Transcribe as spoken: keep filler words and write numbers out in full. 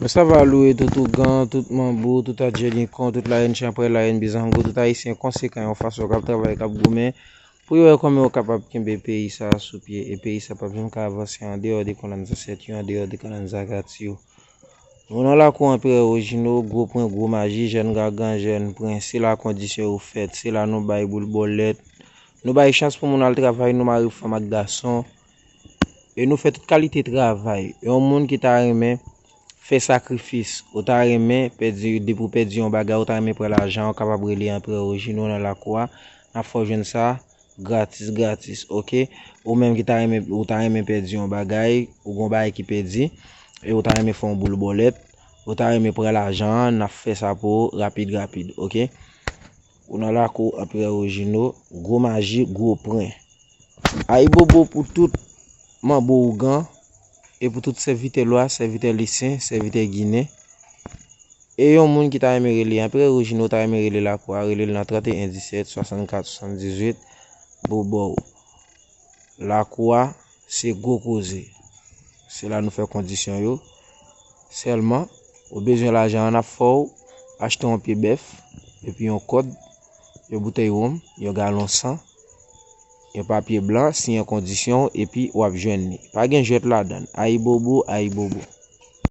Mwen sa va louwe tout ougan, tout manbo, tout adjèlikon, tout larenn chanpwè, larenn bizango, tout ayisyen konsekan yon fason k ap travay, k ap goumen pou yo wè kòman yo kapab kenbe peyi sa a sou pye. E peyi sa p ap janm ka avanse andeyò de kòlòn zansèt yo, andeyò de kòlòn zakat yo. Nou nan lakou Anperè Ojino, gwo pwen, gwo maji, jèn gagan, jèn pren, se la kondisyon yo fèt, se la nou bay boul bòlèt, nou bay chans pou moun al travay, nou mare fanm ak gason, e nou fè tout kalite travay. Yon moun ki ta renmen fè sakrifis, ou ta renmen pèdi, depi w pèdi yon bagay, ou ta renmen pran lajan, ou kapab rele Anperè Ojino nan lakou a, n ap fè w jwenn sa gratis, gratis, oke? Ou menm ki ta renmen, ou ta renmen pèdi yon bagay, ou gon bagay ki pèdi, e ou ta renmen fè yon boul bòlèt, ou ta renmen pran lajan an, n ap fè sa pou ou rapid, rapid, oke? Ou nan lakou Anperè Ojino, gwo maji, gwo pwen. Ayibobo pou tout manbo ougan, e pou tout sèvitè lwa, sèvitè lisyen, sèvitè ginen. E yon moun ki ta renmen rele Anperè Ojino, ta renmen rele lakou a, rele l nan trannteyen disèt, swasannkat, swasanndizuit, Bobo. Lakou a, se gwo koze. Se la nou fè kondisyon yo. Sèlman, ou bezwen lajan an, n ap fè w achte yon pye bèf, epi yon kòd, yon boutèy wonm, yon galon san, yon papye blan, siyen kondisyon w, epi w ap jwenn li. Pa gen jwèt ladan l. Ayibobo, ayibobo.